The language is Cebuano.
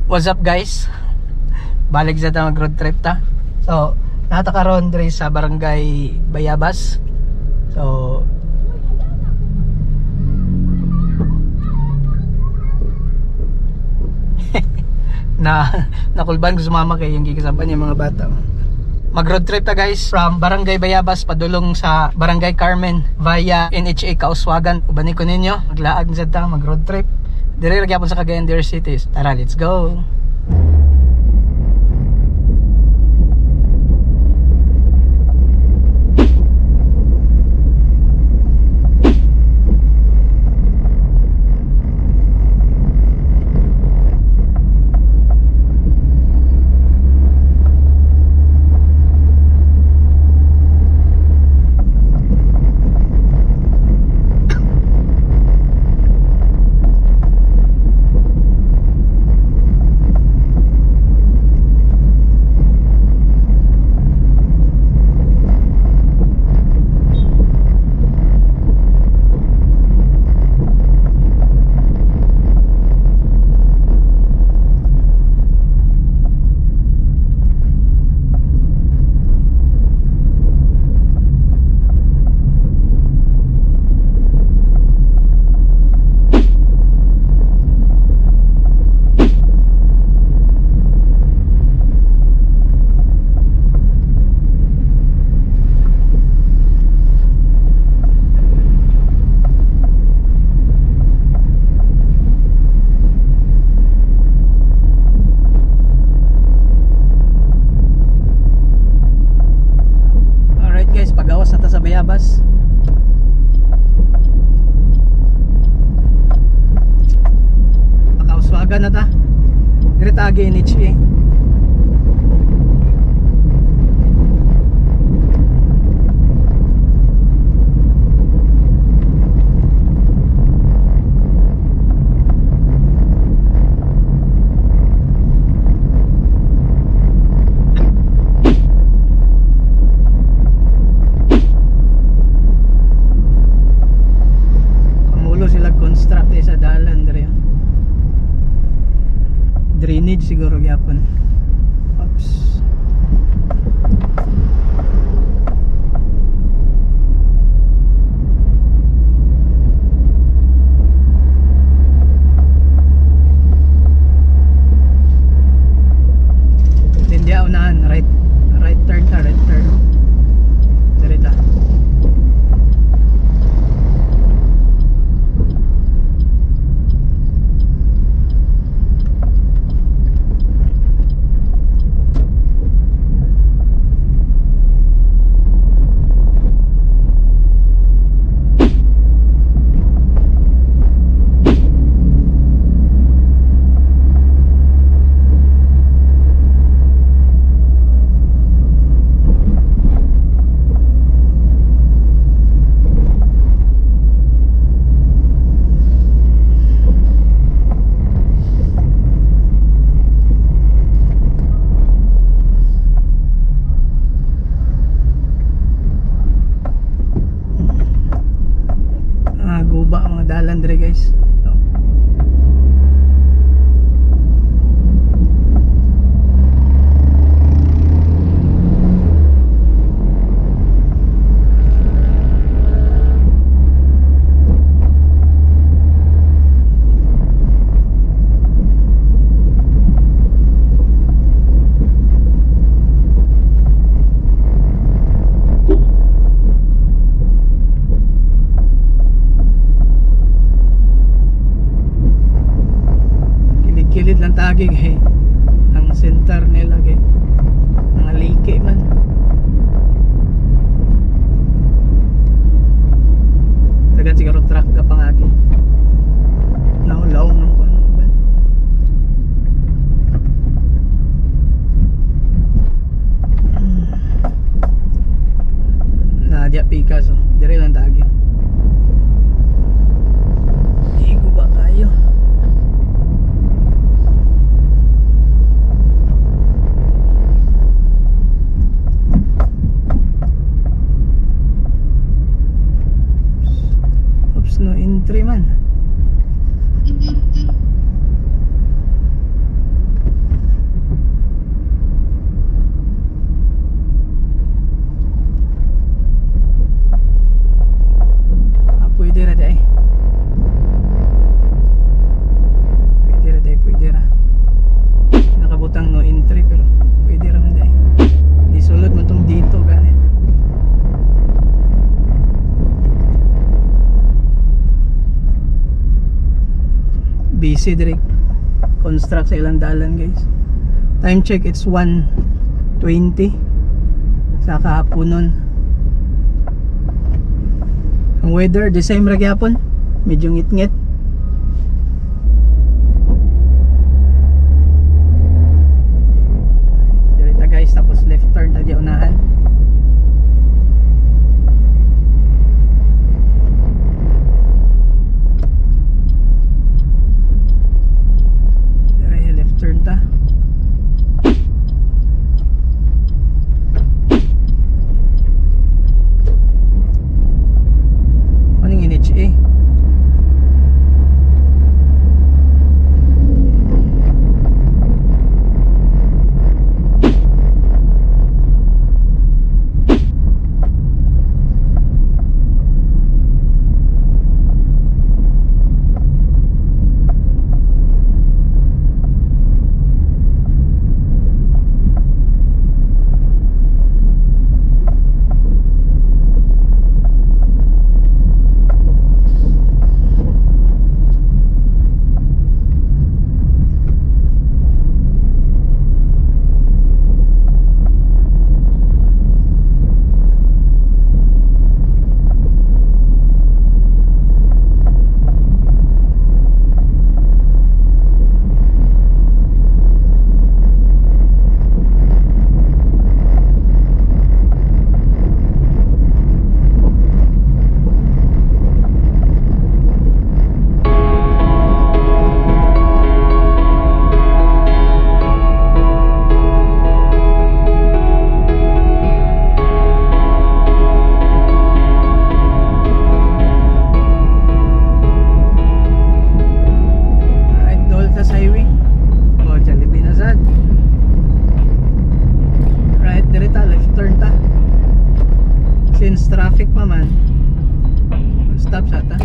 What's up, guys? Balik sa ta, mag road trip ta. So, naa ta karon diri sa Barangay Bayabas. So, na nakulban ko sumama kay yung gikasaban yung mga bata. Mag road trip ta, guys, from Barangay Bayabas padulong sa Barangay Carmen via NHA Kauswagan. Ubani ko ninyo, maglaag sad ta, mag road trip. Diri ra gyapon sa Cagayan de Oro City. Tara, let's go. Alright guys, pagawas na ta sa Bayabas. Pakauswagan na ta. Dire ta agi NHA. Kamulo sila construct eh sa dalan dire. Drainage siguro gyapon. Oops. Then diya unahan, right right turn ta, right turn. Dire ta. Ah, guba ang mga dalan dire, guys. So. Kilid-kilid lang tagi kay ang center nila kay mga lake man. Dagan siguro truck ka pangagi. Laong-laong nung ano ba. Na diya pikas oh. Dire lang tagi. Igo ba kayo? Oops, no entry man. Busy diri. Construct sa ilang dalan, guys. Time check, it's 1:20 sa kahaponon. Ang weather, the same ra gyapon. Medyo ngit-ngit. Diri ta, guys, tapos left turn ta di unahan. Diri left turn ta. Anong NHA? Right, dol ta sa highway. O, Jollibee na sad. Right, diri ta, left turn ta. Since traffic pa man, stop sa ta.